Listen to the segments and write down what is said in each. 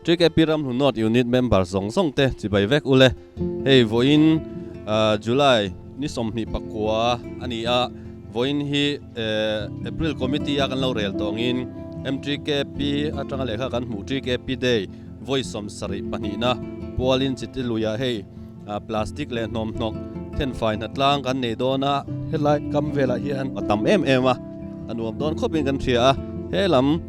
TKP Ramhlun North Unit member zawng zawng te chibai vek ule. Hei vawiin July ni 29 a ni a, vawiin hi April Committee a kan lo rel tawngin MTKP atanga lehkha kan hmuh TKP Day vawi 72na pualin Chitiluiah hei plastic leh hnawmhnawk thenfai hnatlang kan nei dawn a, helai kam velah hian a tam em em a, a nuam dawn khawpin kan hria a, he lam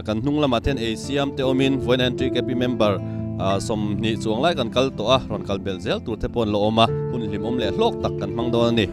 kan hnung lamah te hian ei siam te awmin vawiin NTKP member 20 chuang lai kan kal tawh a, rawn kal belh zel tur te pawh an la awm a, hun hlimawm leh hlawk tak kan hmang dawn a ni.